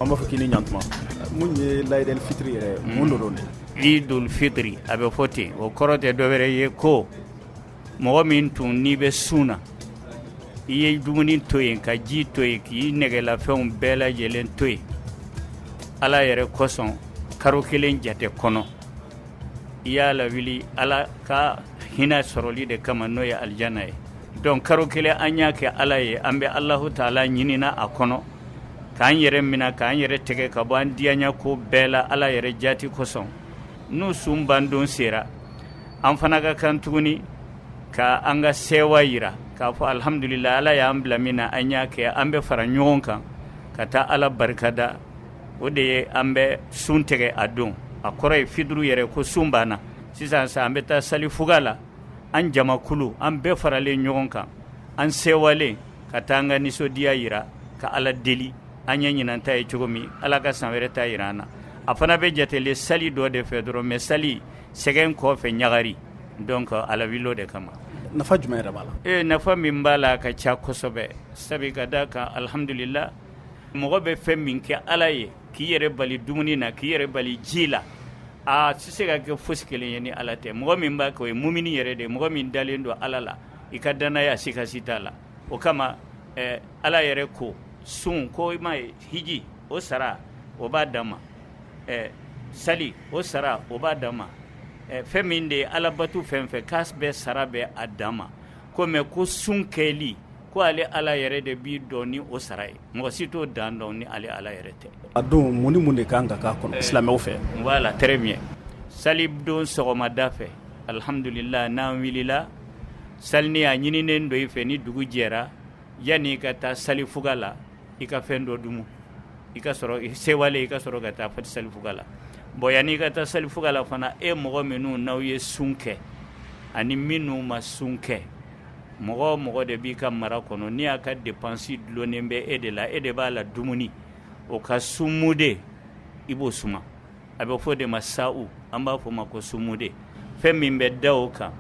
An b'a fɔ k'i ni ɲantuma. Mun ye layidɛli fitiri yɛrɛ, mun don de? Idul fitiri, a bɛ fɔ ten, o kɔrɔ tɛ dɔwɛrɛ ye ko mɔgɔ min tun n'i bɛ sun na, i ye dumuni to yen, ka ji to yen, k'i nɛgɛlafɛnw bɛɛ lajɛlen to yen Ala yɛrɛ kosɔn karo kelen jate kɔnɔ, i y'a lawuli Ala ka hinɛ sɔrɔli de kama, n'o ye alijana ye. Donc karo kelen an y'a kɛ Ala ye, an bɛ Alahu taala ɲinina a kɔnɔ, k'an yɛrɛ minɛ, k'an yɛrɛ tɛgɛ ka bɔ an diyanya ko bɛɛ la Ala yɛrɛ jati kosɔn. N'u sun bandon sera, an fana ka kan tuguni ka an ka sewa yira k'a fɔ alhamdulillah, Ala y'an bila min na, an y'a kɛ. An bɛ fara ɲɔgɔn kan ka taa Ala barikada. O de ye an bɛ sun tigɛ a don. A kɔrɔ ye fitiri yɛrɛ ko sun banna sisan sa, an bɛ taa salifuga la, an jamakulu, an bɛɛ faralen ɲɔgɔn kan, an sewalen ka taa an ka nisɔndiya yira, ka Ala deli an ye ɲinan ta ye cogo min, Ala ka san wɛrɛ ta yira an na. A fana bɛ jatelen sali dɔ de fɛ dɔrɔn, mais sali sɛgɛn kɔfɛ ɲagari, donc ala wilo de kama. Nafa jumɛn yɛrɛ b'a la? Ee, nafa min b'a la, a ka ca kosɛbɛ, sabu ka da kan, alhamdulillah, mɔgɔ bɛ fɛn min kɛ Ala ye, k'i yɛrɛ bali dumuni na, k'i yɛrɛ bali ji la, a tɛ se ka kɛ fosi kelen ye ni Ala tɛ. Mɔgɔ min b'a kɛ, o ye mumini yɛrɛ de ye, mɔgɔ min dalen don Ala la, i ka danaya sikasi t'a la. O kama Ala yɛrɛ ko sun ko i ma ye, hiji o sara o b'a dan ma, sali o sara o b'a dan ma, fɛn min de ye alabatu fɛn fɛn k'a bɛɛ sara bɛ a dan ma ko, mais ko sun kɛli ko ale Ala yɛrɛ de b'i dɔn ni o sara ye, mɔgɔ si t'o dan dɔn ni ale Ala yɛrɛ tɛ. A don, mun ni mun de kan ka k'a kɔnɔ silamɛw fɛ? Voilà, très bien. Sali don sɔgɔmada fɛ, alhamdulillah, n'an wulila salini, a ɲininen don i fɛ ni dugu jɛra, yanni i ka taa salifuga la, i ka fɛn dɔ dumu, i ka sɔrɔ sewale, i ka sɔrɔ ka taa salifuga la. Bon, yanni i ka taa salifuga la fana, e mɔgɔ minnu n'aw ye sun kɛ ani minnu ma sun kɛ, mɔgɔ o mɔgɔ de b'i ka mara kɔnɔ, n'i y'a ka dépense dulonnen bɛ e de la, e de b'a la dumuni, o ka sunmude i b'o suma. A bɛ fɔ de ma sa'u, an b'a fɔ ma ko sunmude, fɛn min bɛ da o kan.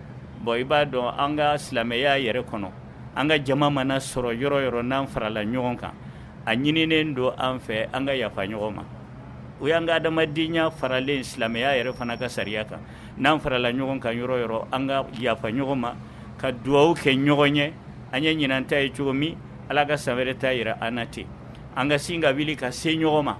Bon, i b'a dɔn an ka silamɛya yɛrɛ kɔnɔ, an ka jama mana sɔrɔ yɔrɔ yɔrɔ, n'an farala ɲɔgɔn kan, a ɲininen don an fɛ an ka yafa ɲɔgɔn ma. O y'an ka adamadenya faralen silamɛya yɛrɛ fana ka sariya kan. N'an farala ɲɔgɔn kan yɔrɔ yɔrɔ, an ka yafa ɲɔgɔn ma, ka duwawu kɛ ɲɔgɔn ye, an ye ɲinan ta ye cogo min, Ala ka san wɛrɛ ta yira an na ten. An ka sin ka wuli ka se ɲɔgɔn ma,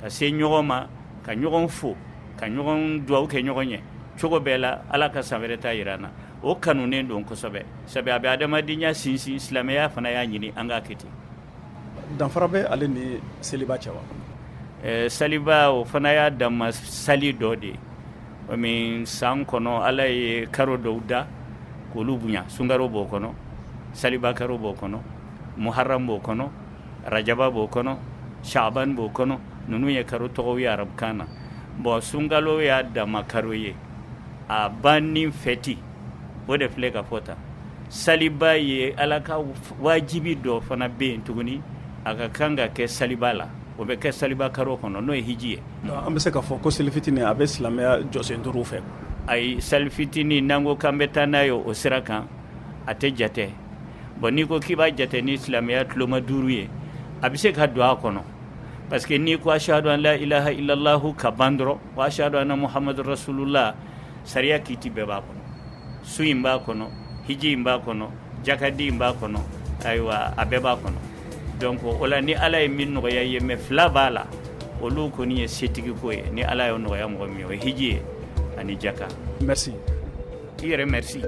ka se ɲɔgɔn ma, ka ɲɔgɔn fo, ka ɲɔgɔn duwawu kɛ ɲɔgɔn ye cogo bɛɛ la, Ala ka san wɛrɛ ta yira an na. O kanunen don kosɛbɛ, sabu a bɛ adamadenya sinsin. Silamɛya fana y'a ɲini an k'a kɛ ten. Danfara bɛ ale ni seliba cɛ wa? Saliba, o fana y'a danma sali dɔ de ye min san kɔnɔ Ala ye karo dɔw da k'olu bonya. Sunkaro b'o kɔnɔ, saliba karo b'o kɔnɔ, muharam b'o kɔnɔ, rajaba b'o kɔnɔ, shaban b'o kɔnɔ. Ninnu ye karo tɔgɔw ye arabukan na. Bon, sunkalo y'a dama karo ye, a banni fɛti o de filɛ ka fɔ tan. Saliba ye Ala ka wajibi dɔ fana bɛ yen tuguni, a ka kan ka kɛ saliba la, o bɛ kɛ saliba karo kɔnɔ, n'o ye hiji ye. An bɛ se k'a fɔ ko selifitinin a bɛ silamɛya jɔsen duuru fɛ? Ayi, selifitinin, n'an ko k'an bɛ taa n'a ye o sira kan, a tɛ jate. Bon, n'i ko k'i b'a jate ni silamɛya tuloma duuru ye, a bɛ se ka don a kɔnɔ, parce que n'i ko ashadu an la ilaha illallahu ka ban dɔrɔn, wa ashadu anna muhammadu rasulullah, sariya kiti bɛɛ b'a kɔnɔ. Sun in b'a kɔnɔ, hiji in b'a kɔnɔ, jakadi in b'a kɔnɔ, ayiwa, a bɛɛ b'a kɔnɔ. Donc o la, ni Ala ye min nɔgɔya ye, mais fila b'a la, olu kɔni ye setigi ko ye. Ni Ala y'o nɔgɔya mɔgɔ min ye, o ye hiji ye ani jaka. Merci. I yɛrɛ, merci.